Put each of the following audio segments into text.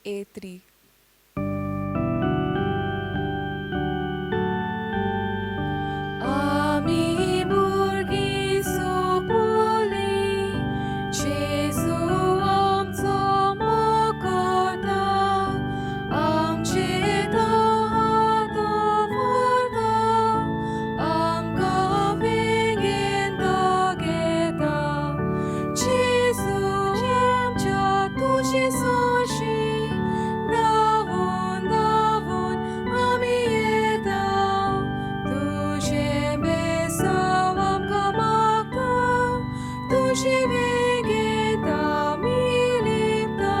A3. आमी भुरगीं सोंपली, जेजू आमचो मोगता, आमचे तो हात दवरता, आमकां वेंगेंत घेता. जेजू आमच्या तुजे सोशी, धांवून धांवून आमी येता, तुजें बेसांव आमकां मागता, तुजे वेंगेंत आमी लिपता.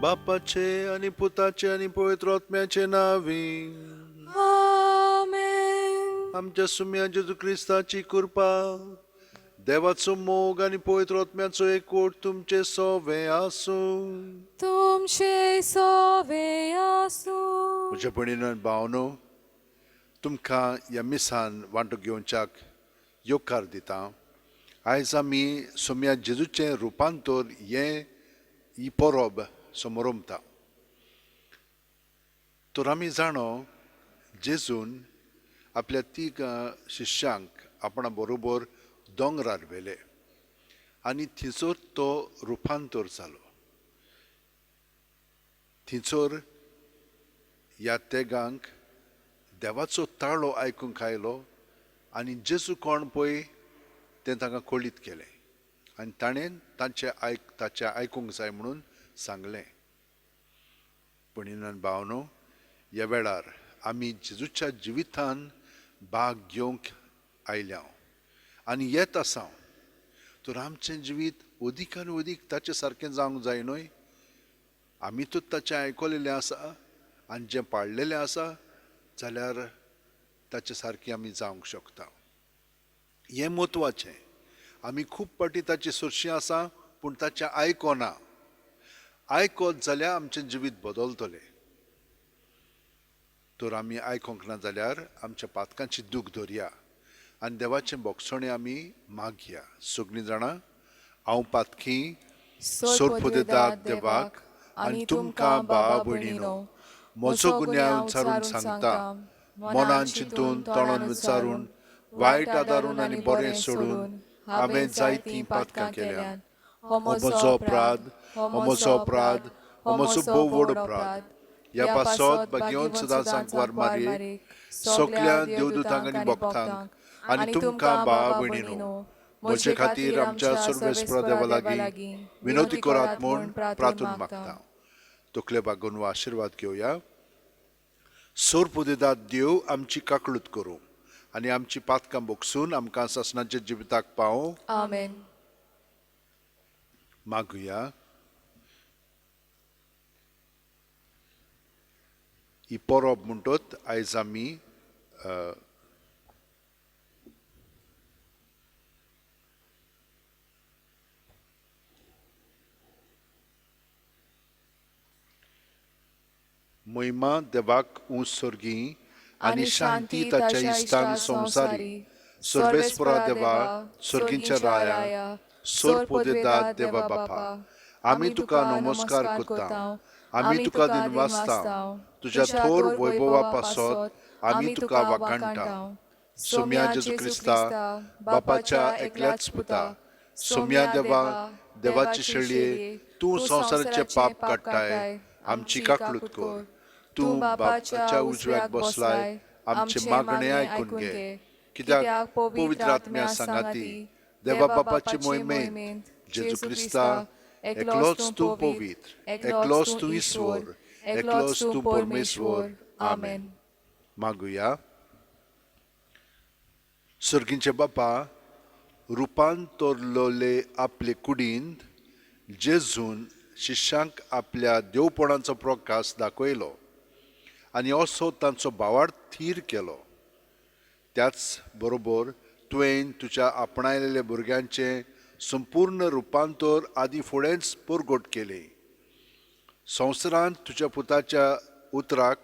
बापाचे आनी पुताचे आनी पवित्र आत्म्याचे नांवी. आमेन. आमच्या सुम्या जेजू क्रिस्ताची कृपा, देवाचो मोग आनी पवित्र आत्म्याचो एकवट तुमचे सोवे आसूं. तुमचे सोवे आसूं. म्हज्या भयणीनो आनी भावनो, तुमकां ह्या मिसान वांटो घेवच्याक येवकार दिता. आयज आमी सोम्या जेजूचें रुपांतर हें ही परब समरमता. तर आमी जाणो, जेजून आपल्या तीग शिश्यांक आपणा बरोबर दोंगरार व्हेले आनी थंयसर तो रुपांतर जालो. थंयसर ह्या तेगांक देवाचो ताळो आयकूंक आयलो आनी जेजू कोण पळय तें तांकां कळीत केलें आनी ताणें तांचें आयक ताचें आयकूंक जाय म्हणून सांगलें. भयणीनो आनी भावनो, ह्या वेळार आमी जेजूच्या जिवितान भाग घेवंक आयल्या आनी येत आसा. तर आमचें जिवीत अदीक आनी अदीक ताचे सारकें जावंक जाय न्हय? आमी तर ताचें आयकलेलें आसा आनी जें पाळलेलें आसा जाल्यार ताचे सारकें आमी जावंक शकता. हें म्हत्वाचें. आमी खूब फावटी ताची सरशी आसा पूण ताचें आयकना. आयकत जाल्यार आमचें जिवीत बदलतलें. तर आमी आयकूंक ना जाल्यार आमच्या पातकांची दूख धरया आनी देवाचें भोगसणें आमी मागया. सगळीं जाणां, हांव पातकी सोरपुदेदाद देवाक आनी तुमकां भावा भयणीनो म्हजो गुन्यांव विचारून सांगता. मनान चिंतून, तोंडान विचारून, वायट आदारून आनी बरें सोडून हांवें जायतीं पातकां केल्यात. हो म्हजो अपराध, हो म्हजो अपराध, हो म्हजो भोव व्हड अपराध. ह्या पासत भाग्यवंत सदां सांकवार मारयेक, सगल्या देवदूतांक आनी भक्तांक आनी तुमकां भावा भयणीनो म्हजे खातीर आमच्या सर्वेस्परा देवा लागीं विनवती करात म्हूण प्रार्थून मागता. तकले बागोवन आशिर्वाद घेवया. सोरपुदेदाद देव आमची काकळूत करूं आनी आमची पातकां बोगसून आमकां सासणाच्या जिविताक पावों. आमेन. मागुया. ही परब म्हणटत आयज आमी महिमा देवाक ऊंच स्वर्गी आनी शांती ताच्या इश्टांक संवसारी. सर्वेस्परा देवा, स्वर्गींच्या राया, सोरपोदेदाद देवा बापा, आमी तुका नमस्कार करता, आमी तुका दिनवासता. तुज्या थोर वैभवा पासत आमी तुका वाखाणटा. सोम्या जेजू क्रिस्ता, बापाच्या एकल्याच पुता, सोम्या देवा, देवाचे शेळये, तूं संवसाराचे पाप काडटाय, आमची काकळूत कर. तूं बापाच्या उजव्याक बसलाय, आमचे मागणे आयकून घे. कित्याक पवित्र आत्म्या सांगाती देवा बापाचे मोहिमेंत जेजू क्रिस्ता, एकलोच तूं पवित्र, एकलोच तूं ईश्वर, एकलोच तूं परमेश्वर. आमेन. मागुया. सर्गींचे बापा, रुपांतरलोले आपले कुडींत जेजून शिश्यांक आपल्या देवपणाचो प्रकाश दाखयलो आनी असो तांचो भावार्थ थीर केलो. त्याच बरोबर तुवें तुज्या आपणायलेल्या भुरग्यांचें संपूर्ण रुपांतर आदी फुडेंच परगट केलें. संवसारांत तुज्या पुताच्या उतराक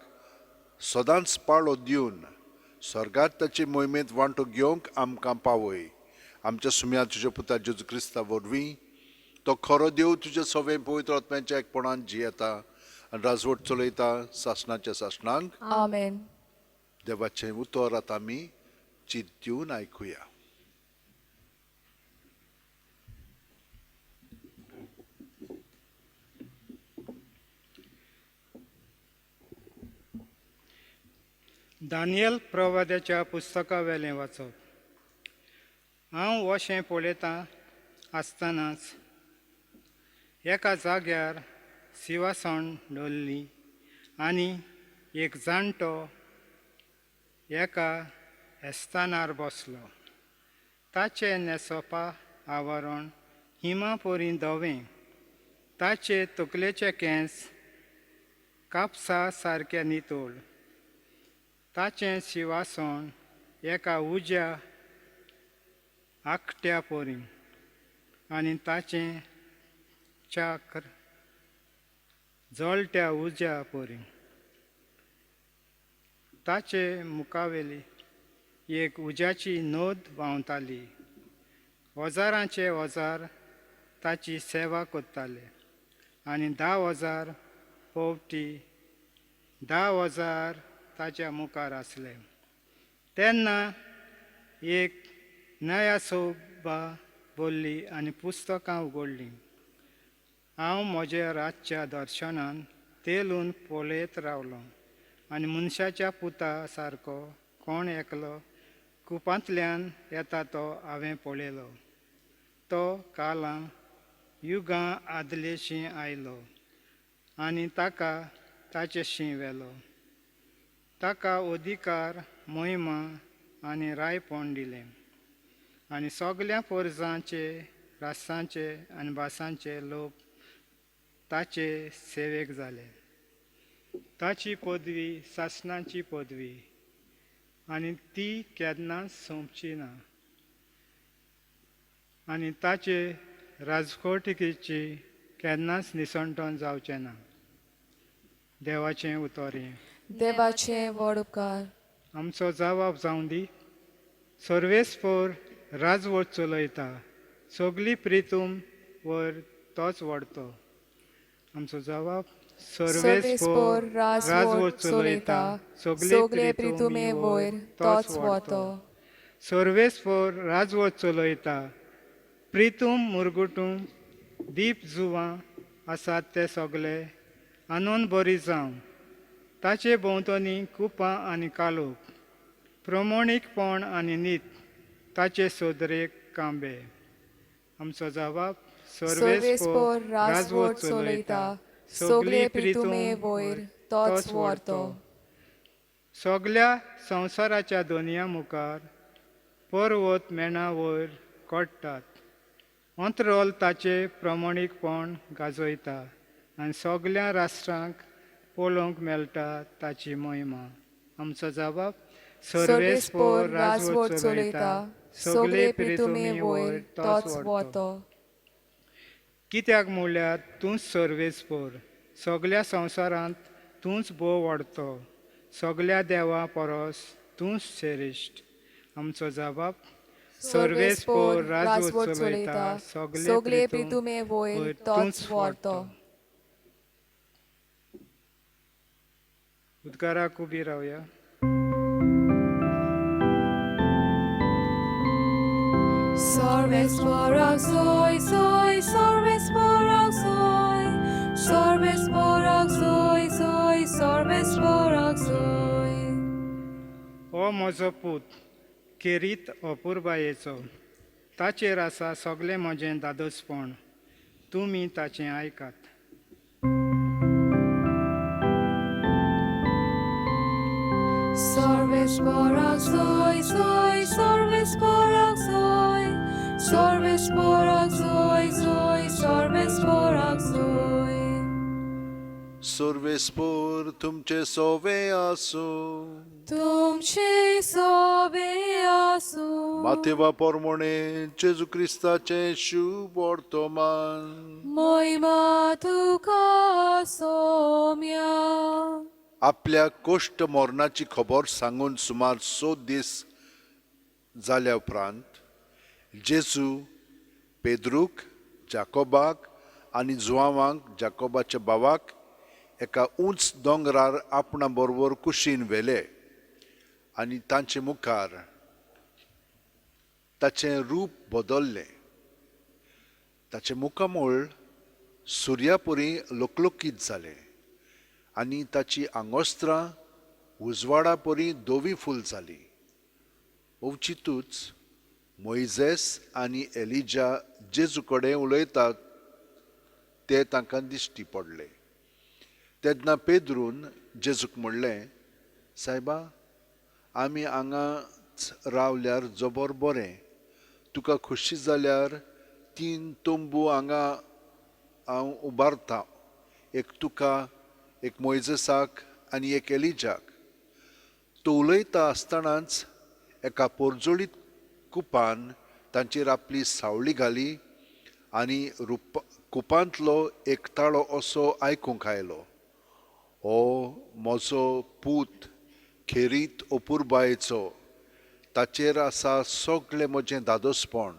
सदांच पाळो दिवन स्वर्गात ताचे मोहिमेंत वांटो घेवंक आमकां पावय. आमच्या सुम्या तुज्या पुता जेजू क्रिस्ता वरवीं. तो खरो देव तुज्या सवें पवित्र आत्म्याच्या एकपणान जियेता आनी राजवट चलयता सासणाच्या सासणांक. आमेन. देवाचें उतर आतां आमी चिंत दिवन आयकुया. दानियल प्रवाद्याच्या पुस्तकावेलें वाचप. हांव अशें पळयता आसतनाच एका जाग्यार शिवासण दवरली आनी एक जाणटो एका एस्तानार बसलो. ताचें न्हेसपा आवरण हिमा परी धवें, ताचे तकलेचे केंस कापसा सारके नितळ. ताचें शिवासण एका उज्या आखट्या परी आनी ताचें चाक्र जळट्या उज्या परी. ताचे मुखावेली एक उज्याची नोद व्हांवताली. हजारांचे हजार ताची सेवा करताले आनी 10,000 पोवटी 10,000 ताच्या मुखार आसले. तेन्ना एक नया सोबा बोल्ली आनी पुस्तकां उगडलीं. हांव म्हज्या रातच्या दर्शनान तेलून पळयत रावलो आनी मनशाच्या पुता सारको कोण एकलो कुपांतल्यान येता तो हांवें पळयलो. तो कालां युगां आदलेशी आयलो आनी ताका ताचेशी व्हेलो. ताका अधिकार, महिमा आनी रायपण दिलें आनी सगल्या पोरजांचे, रासांचे आनी भासांचे लोक ताचे सेवेक जाले. ताची पदवी सासणाची पदवी आनी ती केन्नाच सोंपची ना आनी ताचे राजकोटिकेची केन्नाच निसणटण जावचें ना. देवाचें उतर हें. देवाचे व्हड उपकार. आमचो जवाब जावं दी. सर्वेस्पोर राजवट चलयता, सगली प्रितूम वर तोच व्हडतो. आमचो जवाब. सर्वेस्पोर राजवट चलयता, सगले प्रितुमे वयर तोच वतो. सर्वेस्पोर राजवट चलयता, प्रितूम मुरगुटूम दीप जुवां आसात ते सगले आनंद बरी जावं. ताचे भोंवतणी कुपां आनी कालोख, प्रमाणीकपण आनी नीत ताचे सोदरेक कांबे. आमचो जवाब. सर्वेस्पोर राजवट चलयता, सगले प्रितुमे वयर तोच व्हरतो. सगल्या संवसाराच्या दोनया मुखार पर्वत मेणा वयर कडटात. अंतरोल ताचें प्रमाणीकपण गाजयता आनी सगल्या राष्ट्रांक पळोवंक मेळटा ताची महिमा. आमचो जवाब. सर्वेस्पोर राजवट चलयता, सगले प्रितुमे वयर तोच वतो. कित्याक म्हणल्यार तूंच सर्वेस्पोर, सगल्या संवसारांत तूंच भोव वाडतो, सगल्या देवा परस तूंच श्रेश्ठ. आमचो जवाब. सर्वेस्पोर राजवट चलयता, सगले प्रितुमे वयर तोच व्हरतो. उद्गाराक उबी रावया. सर्वेस्पोराक सोय सोय, सर्वेस्पोराक सोय, सर्वेस्पोराक सोय सोय, सर्वेस्पोराक सोय. हो म्हजो पूत खेरीत अपुरबायेचो, ताचेर आसा सगलें म्हजें दादोसपण, तुमी ताचें आयकात. सर्वेस्पोराक सोय सोय, सर्वेस्पोराक सोय, सर्वेस्पोराक सोय सोय, सर्वेस्पोराक सोय. सर्वेस्पोर तुमचे सोवे आसूं. तुमचे सोबे आसूं. मातेवा पोरमोणे जेजू क्रिस्ताचें शुभ वर्तमान. मोहिमा तुका सोम्या. आपल्या कोश्ट मरणाची खबर सांगून सुमार 6 दीस जाल्या उपरांत जेजू पेद्रूक, जाकोबाक आनी जुवांवांक जाकोबाच्या भावाक एका उंच दोंगरार आपणा बरोबर कुशीन व्हेले आनी तांचे मुखार ताचें रूप बदल्लें. ताचें मुखामळ सुर्यापुरी लकलकीत जालें आनी ताची आंगोस्त्रां उजवाडा परी धवी फूल जाली. अवचितूच मोयजेस आनी एलिजा जेजू कडेन उलयतात ते तांकां दिश्टी पडले. तेन्ना पेद्रून जेजूक म्हणलें, सायबा, आमी हांगाच रावल्यार जबर बरें. तुका खोशी जाल्यार 3 तंबू हांगा हांव उबारता, एक तुका, एक मोयजेसाक आनी एक एलिजाक. तो उलयता आसतनाच एका पोरजोळीत कुपान तांचेर आपली सावळी घाली आनी कुपांतलो एक ताळो असो आयकूंक आयलो, हो म्हजो पूत खेरीत अपुरबायेचो, ताचेर आसा सगळें म्हजें दादोसपण,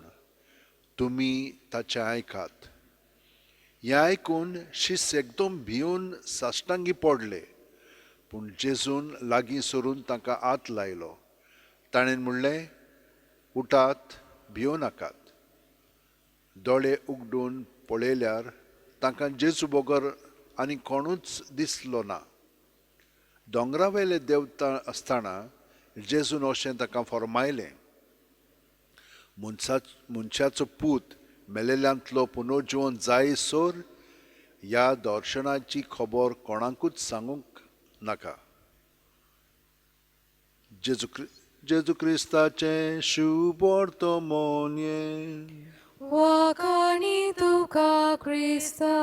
तुमी ताचें आयकात. हें आयकून शिस एकदम भिवन साश्टांगी पडले. पूण जेजून लागीं सरून तांकां हात लायलो. ताणें म्हणलें, उठात, भियो नाकात. दोळे उगडून पळयल्यार तांकां जेजू बगर आनी कोणूच दिसलो ना. दोंगरावेले देवता आसतना जेजून अशें ताका फर्मायलें, मनशाचो पूत मेलेल्यांतलो पुनर्जिवन जायसर ह्या दर्शनाची खबर कोणाकूच सांगूंक नाका. जेजू क्रिस्ताचें शुभवर्तमान. वाखाणी तुका क्रिस्ता.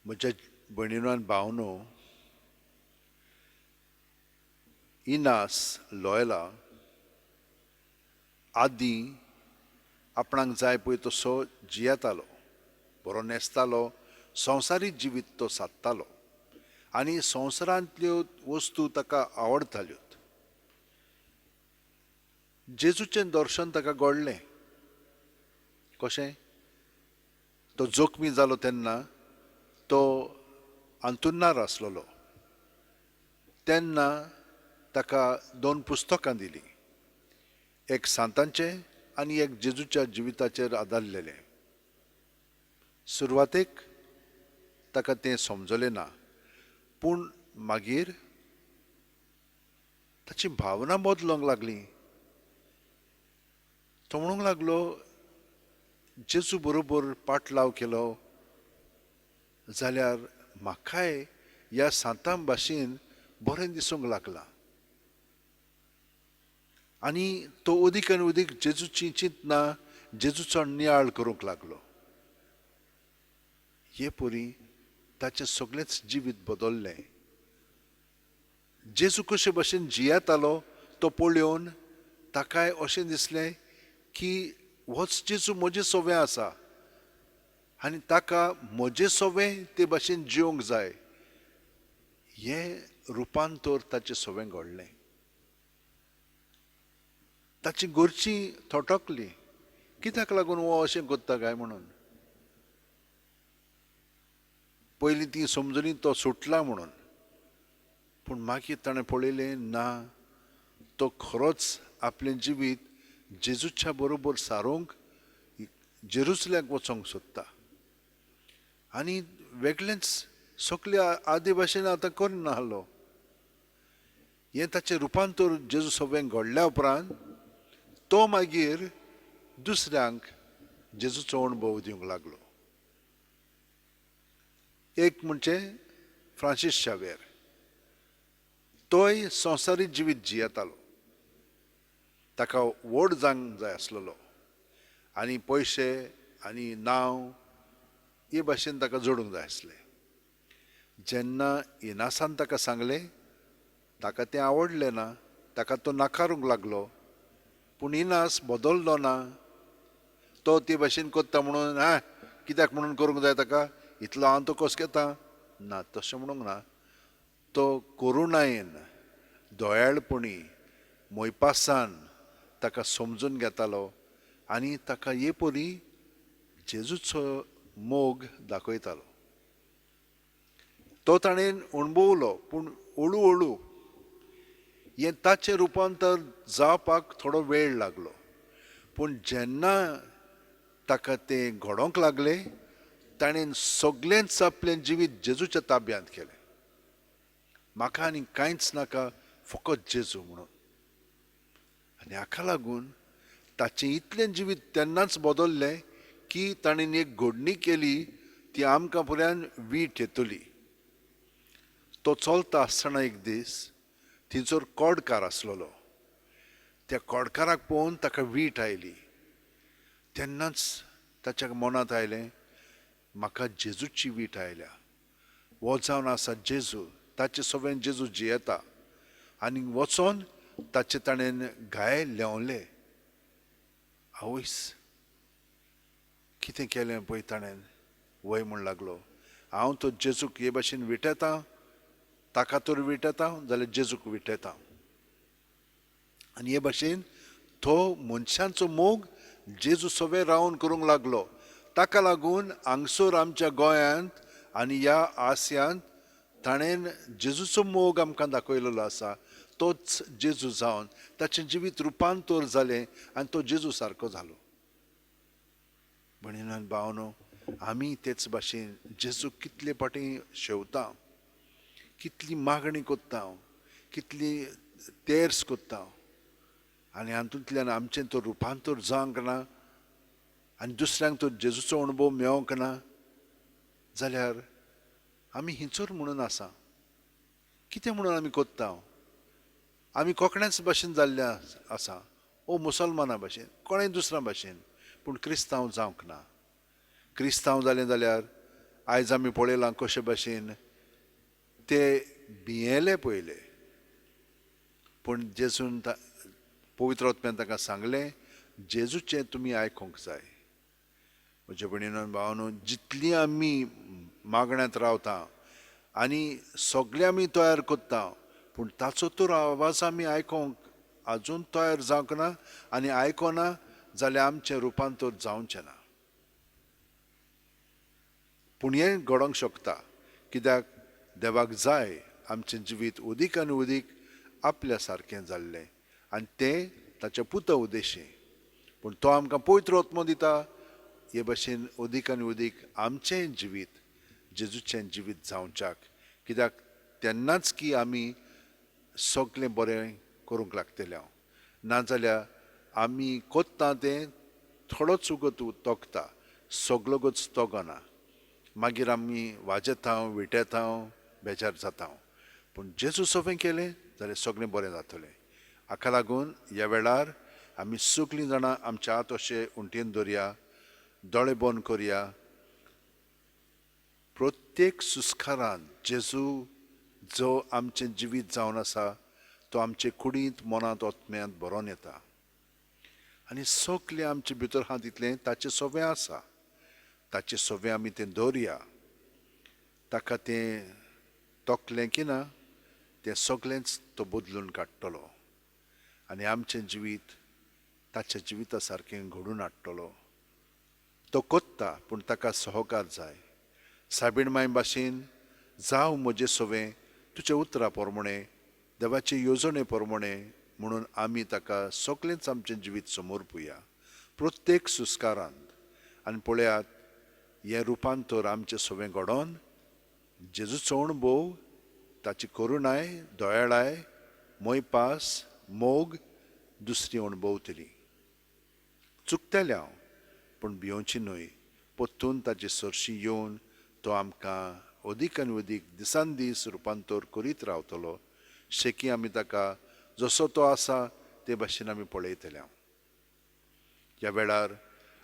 म्हज्या भयणीनो आनी भावनो, इनास लोयला आदी आपणाक जाय पळय तसो जियेतालो, बरो न्हेसतालो, संवसारीक जिवीत तो सादतालो आनी संवसारांतल्यो वस्तू ताका आवडटाल्यो. जेजूचें दर्शन ताका घडलें. कशें? तो जोखमी जालो तेन्ना तो अंतुर्णार आसलेलो. तेन्ना ताका 2 पुस्तकां दिलीं, एक सांतांचें आनी एक जेजूच्या जिविताचेर आदारलेलें. सुरवातेक ताका तें समजलें ना, पूण मागीर ताची भावना बदलूंक लागली. तो म्हणूंक लागलो, जेजू बरोबर पाटलाव केलो जाल्यार म्हाकाय ह्या सांतां भाशेन बरें दिसूंक लागलां. आनी तो अदीक आनी अदीक जेजूची चिंतना, जेजूचो नियाळ करूंक लागलो. हे परी ताचें सगळेंच जिवीत बदल्लें. जेजू कशे भशेन जियेतालो तो पळोवन ताकाय अशें दिसलें की होच जेजू म्हजें सोवें आसा आनी ताका म्हजें सोवें ते भाशेन जिवंक जाय. हें रुपांतर ताचें सोवें घडलें. ताची घरची थटकली, कित्याक लागून हो अशें करता काय म्हणून. पयलीं ती समजली तो सुटला म्हणून, पूण मागीर ताणें पळयलें ना, तो खरोच आपलें जिवीत जेजूच्या बरोबर सारोवंक जेरुसल्याक वचोंक सोदता आनी वेगळेंच सगळे आदी भाशेन आतां करना आहलो. हें ताचें रुपांतर जेजू सगळें घडल्या उपरांत तो मागीर दुसऱ्यांक जेजूचो अणभव दिवंक लागलो. एक म्हणजे फ्रांसीस शावेर, तोय संवसारीक जिवीत जियेतालो. ताका व्हड जावंक जाय आसलेलो आनी पयशे आनी नांव हे भाशेन ताका जोडूंक जाय आसलें. जेन्ना इनासान ताका सांगलें, ताका तें आवडलें ना, ताका तो नाकारूंक लागलो. पूण इनास बदल्लो ना. तो ते भाशेन करता म्हणून हा कित्याक म्हणून करूंक जाय ताका, इतलो हांव तो कसो घेता ना, तशें म्हणूंक ना. तो करुणायेन, दयाळपणी मोयपासान ताका समजून घेतालो आनी ताका हे परी जेजूचो मोग दाखयतालो. तो ताणें अणभवलो, पूण हळू हळू हें ताचें रुपांतर जावपाक थोडो वेळ लागलो. पूण जेन्ना ताका तें घडोवंक लागलें ताणें सगळेंच आपलें जिवीत जेजूच्या ताब्यांत केलें. म्हाका आनी कांयच नाका, फकत जेजू म्हणून. आनी हाका लागून ताचें इतलें जिवीत तेन्नाच बदल्लें की ताणें एक घडणी केली ती आमकां पर्यान वीट येतली. तो चलता आसतना एक दीस थंयसर कोडकार आसलेलो. त्या कोडकाराक पळोवन ताका वीट आयली. तेन्नाच ताच्या मनांत आयलें, म्हाका जेजूची वीट आयल्या. हो जावन आसा जेजू, ताचे सगळें जेजू जियेता. आनी वचोन ताचे ताणें घाये लेवले. आवयस, कितें केलें पळय ताणें. वय म्हूण लागलो, हांव तो जेजूक हे भाशेन विटेता, ताका तर विटेता जाल्यार जेजूक विटेता. आनी हे भाशेन तो मनशांचो मोग जेजू सगळें रावन करूंक लागलो. ताका लागून हांगसर आमच्या गोंयांत आनी ह्या आसियांत ताणें जेजूचो मोग आमकां दाखयलेलो आसा. तोच जेजू जावन ताचें जिवीत रुपांतर जालें आनी तो जेजू सारको जालो. भयणीन भावनो, आमी तेच भाशेन जेजू कितले फावटी शेवता, कितली मागणी करता, कितली तेर्स करता आनी हातूंतल्यान आमचें तो रुपांतर जावंक ना आनी दुसऱ्यांक तो जेजूचो अणभव मेळोंक ना जाल्यार आमी हिंचोर म्हणून आसा. कितें म्हणून आमी कोत्ता? आमी कोंकण्याच भाशेन जाल्ले आसा, ओ मुसलमाना भाशेन, कोणें दुसऱ्या भाशेन, पूण क्रिस्तांव जावंक ना. क्रिस्तांव जालें जाल्यार आयज आमी पळयलां कशे भाशेन ते भियेले पयले, पूण जेजून पवित्र आत्म्यान तांकां सांगलें, जेजूचें तुमी आयकूंक जाय. म्हज्या भयणीनो भावानो, जितली आमी मागण्यांत रावता आनी सगळें आमी तयार करता, पूण ताचो तर आवाज आमी आयकूंक आजून तयार जावंक ना आनी आयकना जाल्यार आमचें रुपांतर जावचें ना. पूण हें घडोवंक शकता, कित्याक देवाक जाय आमचें जिवीत उदीक आनी उदीक आपल्या सारकें जाल्लें आनी तें ताच्या पुता उद्देशी. पूण तो आमकां पवित्र आत्मो दिता. हे भाशेन अदीक आनी अदीक आमचें जिवीत जेजूचें जिवीत जावच्याक, कित्याक तेन्नाच की आमी सगळें बरें करूंक लागतले. हांव नाजाल्यार आमी कोत्ता तें थोडोच उगत तोगता, सगळोच तोगना. मागीर आमी वाजेता, विटेता, बेजार जाता. पूण जेजू सगळें केलें जाल्यार सगळें बरें जातलें. हाका लागून ह्या वेळार आमी सगळीं जाणां आमच्या हात अशे उंटयेन दवरया, दोळे बंद करया. प्रत्येक सुस्कारान जेजू जो आमचें जिवीत जावन आसा तो आमचे कुडींत, मनांत, आत्म्यांत भरोन येता आनी सगळें आमचे भितर आहा तितलें ताचें सगळें आसा. ताचें सगळें आमी तें दवरया. ताका तें तोकलें की ना तें सगळेंच तो बदलून काडटलो आनी आमचें जिवीत ताच्या जिविता सारकें घडून हाडटलो. तो कोत्ता, पूण ताका सहकार जाय. सायबीण माय भाशेन जावं म्हजें सवें तुज्या उतरा प्रमाणें, देवाचे येवजणे प्रमाणें म्हणून आमी ताका सगळेंच आमचें जिवीत समर्पुया प्रत्येक सुस्कारांत. आनी पळयात हें रुपांतर आमचें सवें घडोवन जेजूचो अणभव, ताची करुणाय, दयाळाय, मोयपास, मोग दुसरी अणभवतली. चुकतलें हांव, पूण भियोवची न्हय. परतून ताचे सरशी येवन तो आमकां अदीक आनी अदीक दिसान दीस रुपांतर करीत रावतलो. शेकी आमी ताका जसो तो आसा ते भाशेन आमी पळयतले. हांव ह्या वेळार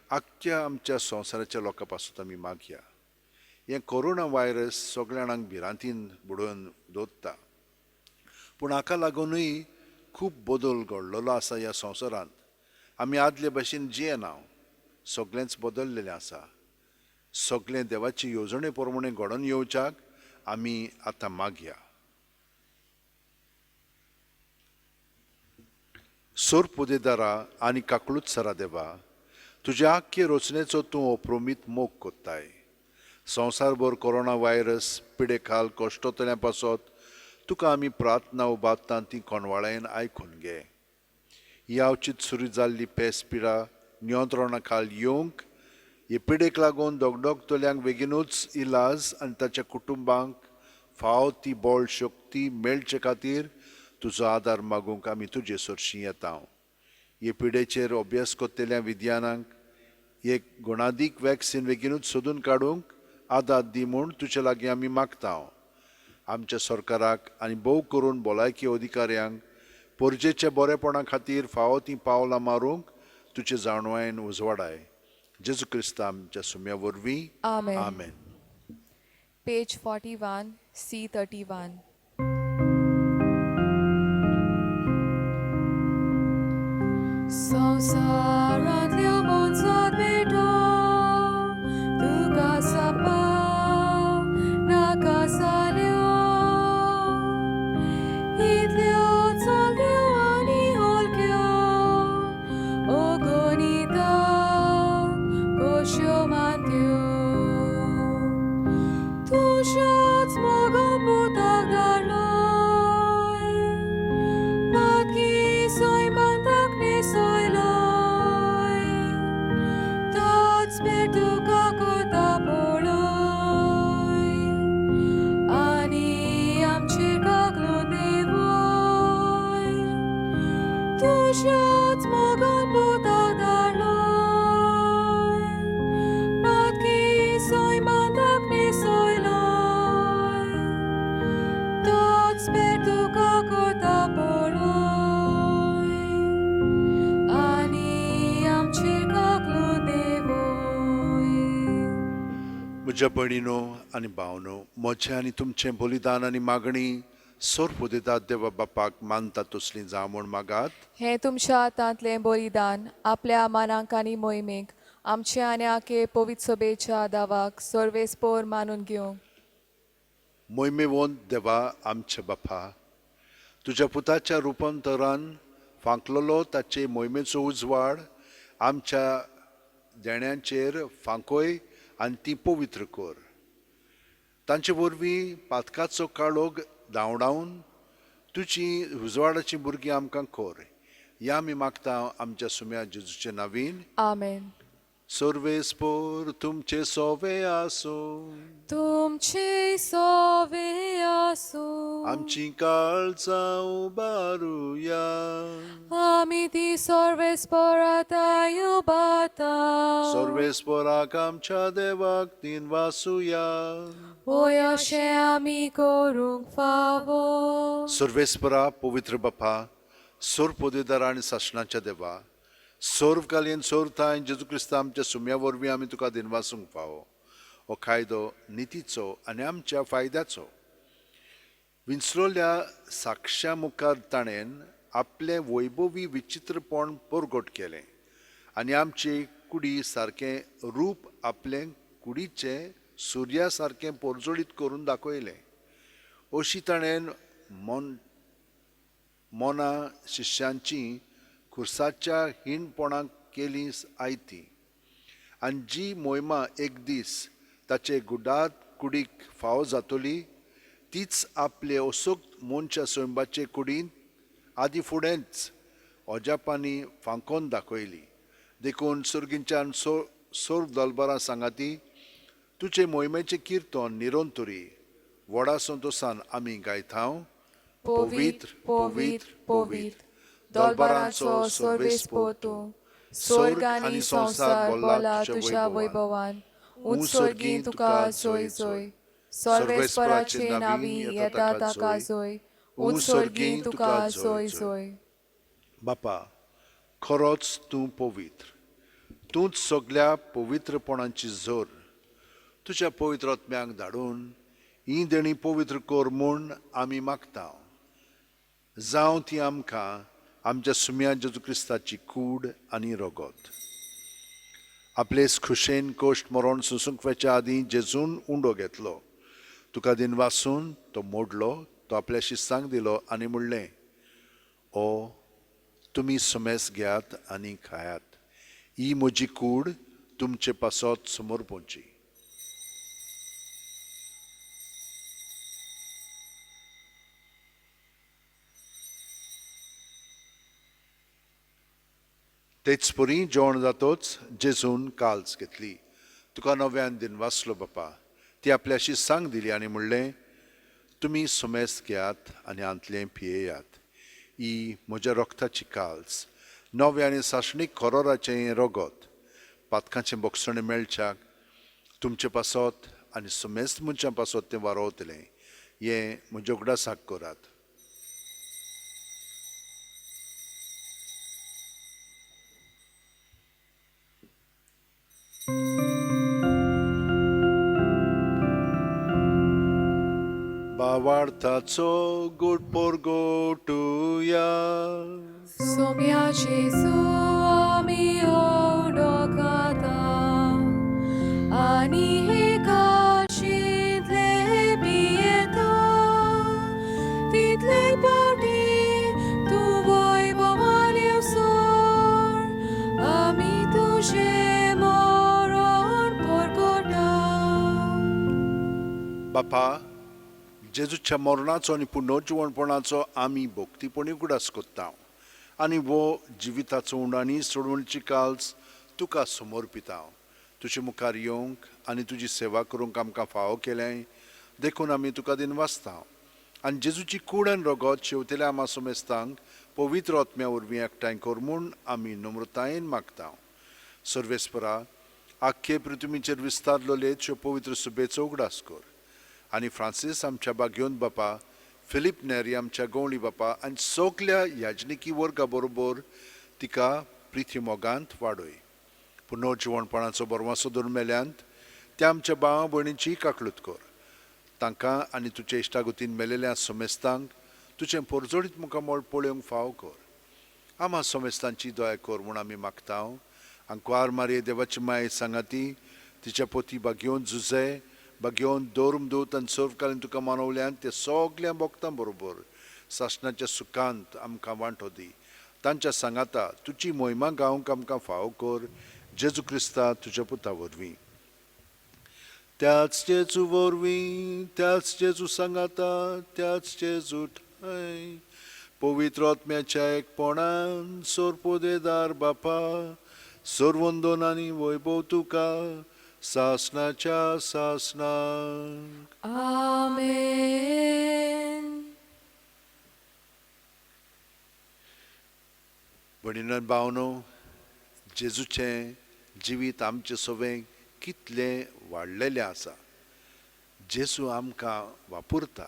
आख्ख्या आमच्या संवसाराच्या लोकां पासून आमी मागया. हें कोरोना व्हायरस सगळ्या जाणांक भिरांतीन बुडोवन दवरता, पूण हाका लागुनूय खूब बदल घडलेलो आसा ह्या संवसारांत. आमी आदले भाशेन जियेना, सगळेंच बदल्लेलें आसा. सगळें देवाची येवजणे प्रमाणे घडोवन येवच्याक आमी आतां मागया. सोर पुदेदारा आनी काकळूत सरा देवा, तुज्या आख्खे रचनेचो तूं अप्रोमीत मोग कोत्ताय. संवसारभर कोरोना व्हायरस पिडेखाल कश्टतल्या पासत तुका आमी प्रार्थना उबारता ती कोणवाळायेन आयकून घे. ही अवचीत सुरू जाल्ली पेस पिडा नियंत्रणा खाल येवंक, हे पिडेक लागून दगदगतल्यांक बेगीनूच इलाज आनी ताच्या कुटुंबांक फाव ती बळ शक्ती मेळचे खातीर तुजो आदार मागूंक आमी तुजे सरशीं येता. हे पिडेचेर अभ्यास करतल्या विज्ञानांक एक गुणादीक वॅक्सिन बेगीनूच सोदून काडूंक आदार दी म्हूण तुजे लागीं आमी मागता. आमच्या सरकाराक आनी भोव करून भलायकी अधिकाऱ्यांक परजेच्या बरेपणा खातीर फावो तीं पावलां मारूंक तुजे जाणवायेन उजवाडाय. जेजू क्रिस्ता आमच्या सुम्या वरवीं. आमेन. आमेन. Page 41, C31. संवसारांतल्या मनशात भेटो तुका सापा नाका जाल्यो, इतल्यो चलयो आनी हलक्यो अगणित कश्यो मानत्यो. तुज्याच मोगान पुताक धाडलोय, पातकी सैमान ताक न्हेसयलोय, तोच भेट तुका करता पळय आनी आमचेर काकलो देवय. तुज्याच मोगान पुताक धाडलोय, पातकी सैमान ताक न्हेसयलोय, तोच भेट तुका करता पळय आनी आमचेर काकलो देवय. म्हज्या भयणीनो आनी भावनो, म्हजें आनी तुमचें बलिदान आनी मागणी सोर दितात देवा बापाक मानता तसली जावं म्हूण मागात. हें तुमच्या हातांतलें बलिदान आपल्या मानांक आनी मोहिमेक आमचे आनी आखे पवित्र सभेच्या दावाक सर्वेस्पोर मानून घेवंक. मोहिमेवंत देवा आमच्या बापा, तुज्या पुताच्या रुपांतरान फांकलेलो ताचे मोहिमेचो उजवाड आमच्या देण्यांचेर फांकोय आनी ती पवित्र कर. तांचे वरवीं पातकाचो काळोख धांवडावन तुजी उजवाडाचीं भुरगीं आमकां कर. ह्या आमी मागता आमच्या सुम्या जेजूचे नावीन. आमेन. सर्वेस्पोर तुमचे सोवे आसूं. तुमचे सोवे आसूं. आमची काळजां उबारुया. आमी ती सर्वेस्पोराताय उबाता. सर्वेस्पोराक आमच्या देवाक तीन वासुया. होय, अशें आमी करूंक फावो. सर्वेस्परा, पवित्र बापा, सोर पदवीदार आनी सासणाच्या देवा, सर्वकालीन सोरताय जेजू क्रिस्ता आमच्या सुम्या वरवीं आमी तुका दिनवासूंक फावो. हो कायदो नितीचो आनी आमच्या फायद्याचो. विंचलोल्या साक्षां मुखार ताणें आपलें वैभवी विचित्रपण परगट केलें आनी आमचे कुडी सारकें रूप आपलें कुडीचें सुर्या सारकें परजळीत करून दाखयलें. अशी ताणें मोना शिश्यांची खुर्साच्या हीणपणाक केली आयती आनी जी मोहिमा एक दीस ताचे गुडात कुडीक फावो जातली तीच आपले असोक्त मनशा सैंबाचे कुडींत आदी फुडेंच अजापांनी फांकोन दाखयली. देखून सर्गींच्यान सोर दलबरां सांगाती तुजे मोहिमेचें किर्तन निरंतरी व्हडा संतोसान आमी गायता. पवित्र, पवित्र, पवित्र, दोलबारांचो सर्वेस्पोर तूं, स्वर्ग आनी संवसार भरला तुज्या वैभवान. उंच स्वर्गीं तुका जोय जोय, सर्वेस्पराचे नांवी येता ताका जोय, उंच स्वर्गीं तुका जोय जोय. बापा, खरोच तूं पवित्र, तूंच सगल्या पवित्रपणाची जोर. तुज्या पवित्र आत्म्याक धाडून ही देणी पवित्र कर म्हूण आमी मागता. जावं ती आमकां आमच्या सुम्या जेजू क्रिस्ताची कूड आनी रगत. आपले खुशेन कोश्ट मरण सोंसूंक वचच्या आदीं जेजून उंडो घेतलो, तुका दिन वासून तो मोडलो, तो आपल्या शिस्तांक दिलो आनी म्हणलें, ओ तुमी समेस घेयात आनी खायात. ही म्हजी कूड तुमचे पासत समोर पोवची. तेच परी जेवण जातोच जेजून काल्स घेतली, तुका नव्यान दिन वाचलो बापा, ती आपल्याशी सांग दिली आनी म्हणलें, तुमी समेस्त घेयात आनी हांतलें पियेयात. ही म्हज्या रक्ताची काल्स, नवें आनी सासणीक खरोराचें हें रगत, पातकांचें बोगसणें मेळच्याक तुमचे पासत आनी समेस्त मनशां पासत तें वारोवतलें. हें म्हज्या उगडासाक करात. बावार्थाचो गोड पोरगोटुया. सोम्या जेजू आमी ओडोकाता आनी हे काशींतले पियेता तितले पावटी तूं वैभवान येवसर आमी तुजें मरण परगटा. बापा, जेजूच्या मरणाचो आनी पुनर्जिवणपणाचो आमी भक्तीपणी उगडास कोत्ता आनी वो जिविताचो उंडाणी सोडवणची काल्स तुका समर्पिता. तुजे मुखार येवंक आनी तुजी सेवा करूंक आमकां फावो केलें देखून आमी तुका दिन वाचता आनी जेजूची कूड आनी रगत शेवतेल्या आमा समेस्तांक पवित्र आत्म्या वरवीं एकठांय कर म्हूण आमी नम्रतायेन मागता. सर्वेस्परा, आख्खे पृथ्वीचेर विस्तारलेले त्यो पवित्र सुबेचो उगडास कर आनी फ्रांसीस आमच्या बागयोन बापा, फिलीप नेरी आमच्या गवळी बापा आनी सगल्या याजनिकी वर्गा बरोबर तिका प्रिती मोगांत वाडय. पुनर्जिवणपणाचो बरवासो धरून मेल्यांत त्या आमच्या भावा भयणीची काकळूत कर. तांकां आनी तुजे इश्टागतीन मेलेल्या समेस्तांक तुजें पोरजोडीत मुखामळ पळोवंक फावो कर. आमा समेस्तांची दया कर म्हूण आमी मागता. आंकवार मारये देवाची माय सांगाती तिच्या पोती बागयोन जुजे बागयोन दोर्म दूत आनी सर्वकालीन तुका मानवल्यान ते सगल्या भोगतां बरोबर सासणाच्या सुखांत आमकां वांटो दी. तांच्या सांगाता तुजी मोहिमा गावंक आमकां फावो कर, जेजू क्रिस्ता तुज्या पुता वरवीं. त्याच जेजू वरवीं, त्याच जेजू सांगाता, त्याच जेजू ठांय पवित्र आत्म्याच्या एकपणान सोरपोदेदार बापा, सर्वंदोन आनी वैभव तुका सासणाच्या सासणाक. आमेन. भयणीन भावनो, जेजूचें जिवीत आमचें सवें कितलें वाडलेलें आसा. जेजू आमकां वापरता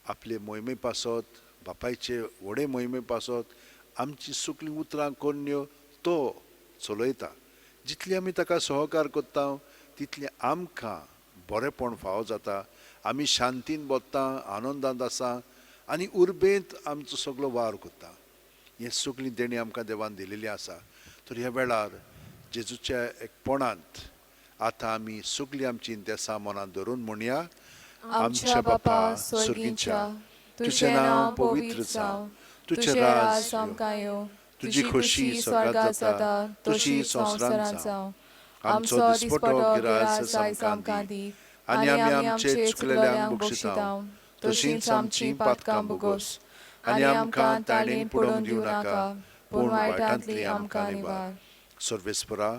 आपले मोहिमे पासत, बापायचे व्हडे मोहिमे पासत. आमची सगळीं उतरां कोन्न्यो तो चलयता. जितली आमी ताका सहकार करता तितलें आमकां बरेंपण फावो जाता. आमी शांतीन बसता, आनंदांत आसा आनी उर्बेंत आमचो सगलो वावर करता. हें सगळीं देणी आमकां देवान दिलेली आसा. तर ह्या वेळार जेजूच्या एकपणांत आतां आमी सगळीं आमची इंतेसां मनांत धरून म्हणया. आमच्या बापा स्वर्गींच्या, तुजें नांव पवित्र जावं, तुजें राज आमकां येवं, तुजी खोशी स्वर्गात जाता तशी संवसारांत जावं. आमचो दिसपटो गिरास आयज आमकां दी आनी आमी आमचे चुकलेल्यांक बक्षितांव तशींच आमचीं पातकां भोगोस आनी आमकां ताणेन पडोवन दिवं नाका, पूण वायटांतली आमकां निवार. सर्वेस्परा,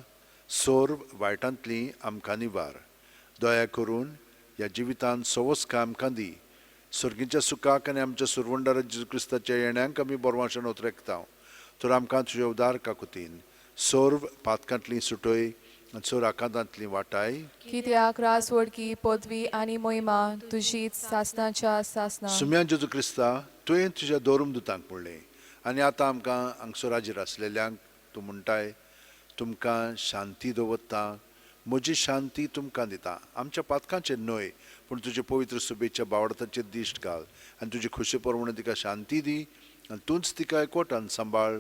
सोर वायटांतली आमकां निवार. दया करून ह्या जिवितांत सवस्का आमकां दी. सर्गीच्या सुखाक आनी आमच्या सुरवंडार जेजू क्रिस्ताच्या येण्याक आमी बरवाशण उतरेकता. तर आमकां तुज्या उदार काकुतीन सर्व पातकांतली सुटय आनी सर्व आकांतांतली वाटाय. कित्याक राजवडकी पदवी आनी मोहिमा तुजीच सासनाच्या सासना. सुम्या जेजू क्रिस्ता, तुवें तुज्या दोरूम दुतांक म्हणलें आनी आतां आमकां हांगसर हाजीर आसलेल्यांक तूं म्हणटाय, तुमकां शांती दवरता, म्हजी शांती तुमकां दिता. आमच्या पातकांचेर न्हय पूण तुजे पवित्र सुबेच्या बावडताचेर दिश्ट घाल आनी तुजी खोशी प्रमाणे तिका शांती दी आनी तूंच तिका एकवटान सांबाळ,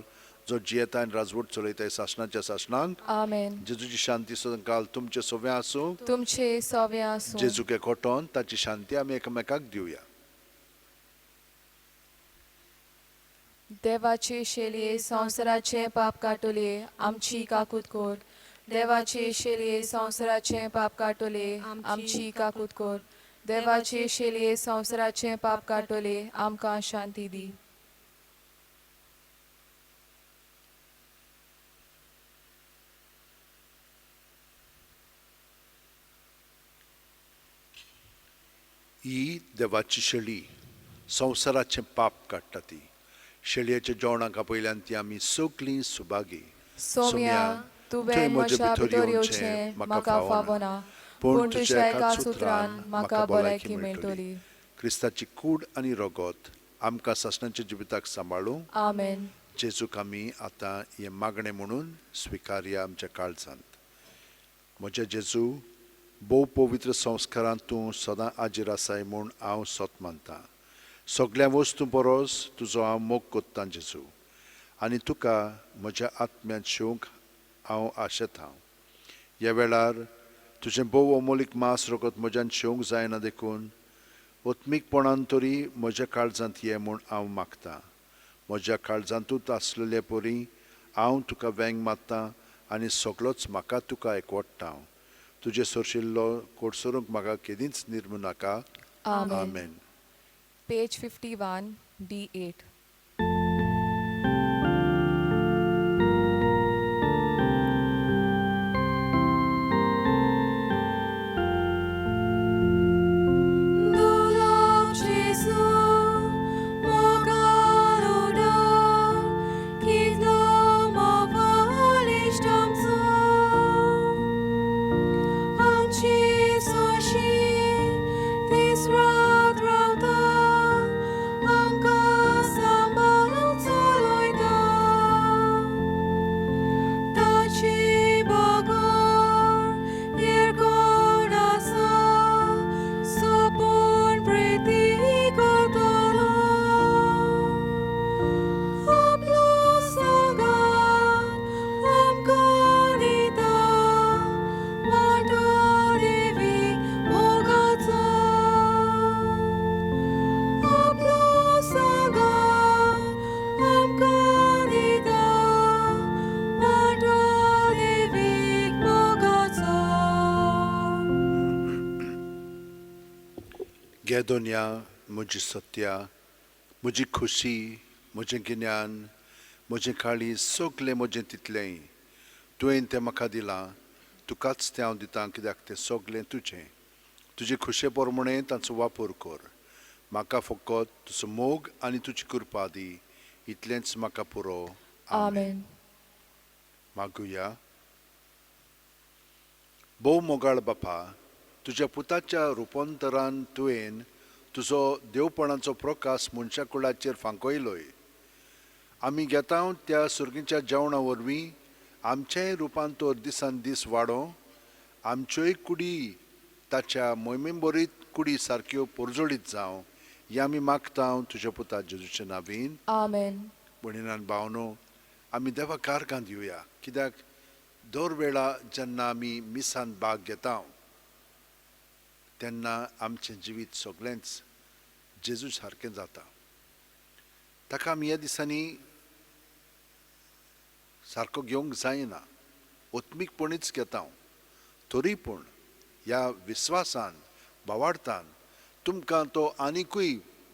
जो जियेता आनी राजवट चलयताय सासणाच्या सासणांक. आमेन. जेजूची शांती सदांकाल तुमचे सव्या आसूं. तुमचे सवे आसूं. जेजूक एकवटोन ताची शांती आमी एकामेकाक दिवया. देवाचे शेलये संवसाराचें पाप काटोले आमची काकूत कोर. देवाचे शेलये संवसाराचें पाप काटोले आमची काकूत कोर. देवाचे शेलये संवसाराचें पाप काटोले आमकां शांती दी. ही देवाची शेळी संवसाराचें पाप काडटा ती. शेळयेच्या जेवणाक आपयल्यान ती आमी सगळीं सुभागी. सोम्या, तुवें म्हज्या भितर येवचें म्हाका फावना, पूण तुज्या एकाच उतरान म्हाका भलायकी मेळटली. क्रिस्ताची कूड आनी रगत आमकां सासणाच्या जिविताक सांबाळूं. आमेन. जेजूक आमी आतां हें मागणें म्हणून स्विकारया आमच्या काळजांत. म्हज्या जेजू, भोव पवित्र संस्कारांत तूं सदां आजीर आसाय म्हूण हांव सत मानतां. सगळ्या वस्तूं परस तुजो हांव मोग कोत्तां जेजू, आनी तुका म्हज्या आत्म्यांत शेवंक हांव आशेतां. ह्या वेळार तुजें भोव अमोलीक मांस रगत म्हज्यान शेवंक जायना देखून आत्मीकपणान तरी म्हज्या काळजांत ये म्हूण हांव मागतां. म्हज्या काळजांतूच आसलेले परी हांव तुका वेंग मारतां आनी सगळोच म्हाका तुका एकवटता. तुजे सरशिल्लो कोडसरूंक म्हाका केदींच निर्मू नाका. आमेन. आमेन. Page 51, D8. Dulog Jesu, mogalodon, kitlo movalishtamso. Amchi soshi, this rad rauta, amka sambal soloida. Tachi bagor, yergonasa, sopon preti kotolo. Aplo sangat, amkanita, wato devi mogato. Aplo sangat, amkanita, wato devi mogato. घे दोनया म्हजी सत्या, म्हजी खुशी, म्हजें गिन्यान, म्हजें काळीज, सगलें म्हजें तितलेंय तुवें तें म्हाका दिलां. तुकाच तें हांव दितां कित्याक तें सगलें तुजें. तुजे खुशे प्रमाणें तांचो वापर कर. म्हाका फकत तुजो मोग आनी तुजी कृपा दी, इतलेंच म्हाका पुरो. आमेन. मागुया. भोव मोगाळ बापा, तुज्या पुताच्या रुपांतरान तुवें तुजो देवपणाचो प्रकाश मनशा कुळाचेर फांकयलोय. आमी घेता त्या सुर्गीच्या जेवणा वरवीं आमचेंय रुपांतर दिसान दीस वाडों, आमच्योय कुडी ताच्या मोहिमेबरीत कुडी सारक्यो परजळीत जावं, हें आमी मागता तुज्या पुता जेजूच्या नावीन. आमेन. भयणीन भावनो, आमी देवा कारकांत दिवया कित्याक दर वेळा जेन्ना आमी मिसान भाग घेता तेन्ना आमचें जिवीत सगळेंच जेजू सारकें जाता. ताका आमी ह्या दिसांनी सारको घेवंक जायना, आत्मीकपणीच घेता. तरी पूण ह्या विस्वासान भावार्थान तुमकां तो आनिकूय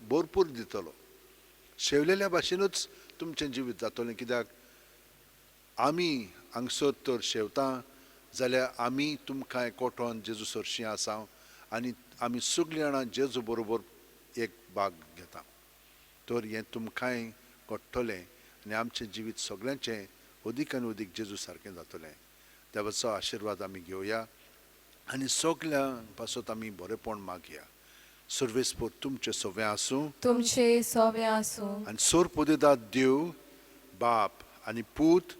भरपूर दितलो. शेवलेल्या भाशेनूच तुमचें जिवीत जातलें कित्याक आमी हांगसर तर शेवता जाल्यार आमी तुमकां एकवटोन जेजू सरशीं आसा आनी आमी सगळीं जाणां जेजू बरोबर एक भाग घेता. तर हें तुमकांय घडटलें आनी आमचें जिवीत सगळ्यांचें अदीक आनी अदीक जेजू सारकें जातलें. देवाचो आशिर्वाद आमी घेवया आनी सगळ्यां पासत आमी बरेंपण मागया. सर्वेस्पोर तुमचें सगळें आसूं, तुमचे सवे आसूं. आनी सोर पदेदाद देव बाप आनी पूत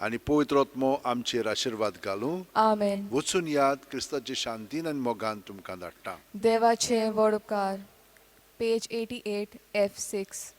आनी पवित्र आत्मो आमचेर आशिर्वाद घालूं. आमेन. वचून याद क्रिस्ताचे शांतीन आनी मोगान तुमकां धाडटा. देवाचे व्हड उपकार. Page 88, F6.